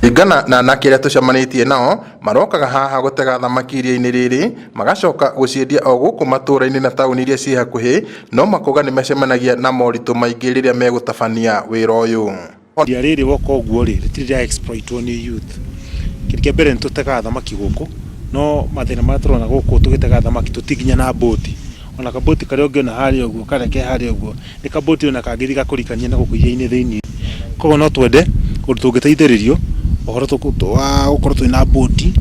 Kũringana na anake arĩa tũcemanĩtie nao, marokaga haha gũtega thamaki iria-inĩ rĩrĩ, magacoka gũciendia o gũkũ matũra-inĩ na taũni iria ciĩ hakuhĩ, no makauga nĩ macemanagia na moritũ maingĩ rĩrĩa megũtabania wĩra ũyũ. Iria rĩrĩ woka ũguo rĩ, rĩtirĩ rĩa exploitwo nĩ youth. Kĩndũ kĩa mbere nĩ tũtegaga thamaki gũkũ, no mathĩna marĩa tũrona gũkũ tũgĩtega thamaki tũtirĩ nginya na mbũti. Ona kabũti karĩa ũngĩona harĩa ũguo, karĩa ke harĩa ũguo, nĩ kabũti ona kangĩthiĩ gakũrikanie na gũkũ iria-inĩ thĩinĩ. Koguo no twende ũndũ tũngĩteithĩrĩrio ũhoro wa gũkorwo twĩna mbũti,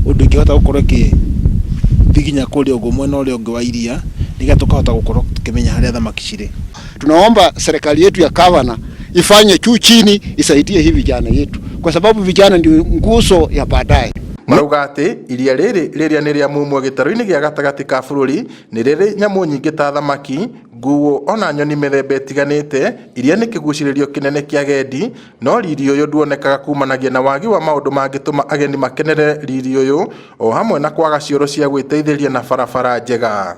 ũndũ ĩngĩhota gũkorwo ĩgĩthiĩ nginya kũrĩa ũguo mwena ũrĩa ũngĩ wa iria, nĩgetha tũkahota gũkorwo tũkĩmenya harĩa thamaki cirĩ. Tunaomba serikali yetu ya gavana ifanye juu chini, isaidie hii vijana yetu, kwa sababu vijana ndio nguzo ya baadaye. Marauga atĩ iria rĩrĩ rĩrĩa nĩ rĩa mumwe gĩtarũ-inĩ gĩa gatagatĩ ka bũrũri nĩ rĩrĩ nyamũ nyingĩ ta thamaki, nguo ona nyoni mĩthemba ĩtiganĩte iria nĩ kĩgucĩrĩrio kĩnene kĩa agendi, no riri ũyũ nduonekaga kumanagia na wagi wa maũndũ mangĩtũma ageni makenerere riri ũyũ o hamwe na kwaga cioro cia gwĩteithĩria na barabara njega.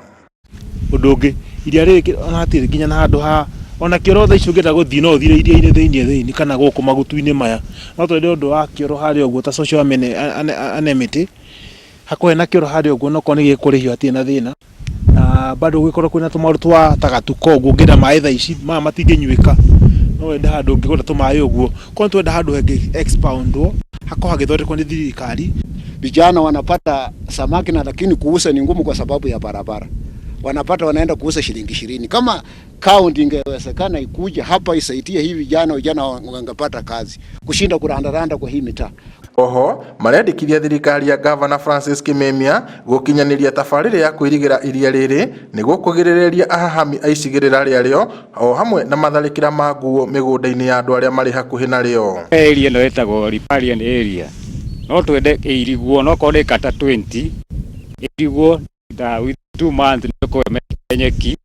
Ũndũ ũngĩ, iria rĩrĩ ona hatirĩ nginya na handũ ha ona kĩoro thaa ici ũngĩenda gũthiĩ no ũthire iria-inĩ thĩinĩ thĩinĩ kana gũkũ magutu-inĩ maya. No twende ũndũ wa kĩoro harĩa ũguo ta social amenity, hakuhĩ na kĩoro harĩa ũguo onokorwo nĩ gĩkũrĩhio hatirĩ na thĩna. Na bado gũgĩkorwo kwĩna tũmaũndũ twa ta gatuka ũguo ũngĩenda maĩ thaa ici, maya matingĩnyuĩka, no wende handũ ũngĩgũra tũmaĩ ũguo. Koguo nĩ twenda handũ hangĩ expound wo, hakorwo hagĩthondekwo nĩ thirikari. Vijana wanapata samaki na lakini kuuza ni ngumu kwa sababu ya barabara. Wanapata wanaenda kuuza shilingi 20. Kama kaunti ingewezekana ikuja hapa isaidie hii vijana, vijana wangepata kazi kushinda kurandaranda kwa hii mitaa. Oho marendekithia thirikari ya Gavana Francis Kimemia gũkinyanĩria tabarĩra ya kũirigĩra iria rĩrĩ nĩguo kũgirĩrĩria ahahami a icigĩrĩra rĩarĩo o hamwe na matharĩkĩra ma nguo mĩgũnda-inĩ ya andũ arĩa marĩ hakuhĩ narĩo. Area ĩno ĩtagwo riparian area, no twende ĩirigwo no korwo nĩ kata 20 ĩirigwo ta with 2 months nĩ ũkũmete nyeki,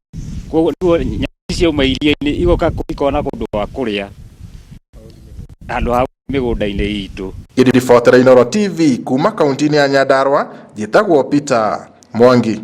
koguo nĩguo nyamũ ici ciauma iria-inĩ igoka ikona kũndũ gwa kũrĩa handũ ha mĩgũnda-inĩ itũ. Ngĩribotera Inooro TV kuma kaunti-inĩ ya Nyandarua, njĩtagwo Peter Mwangi.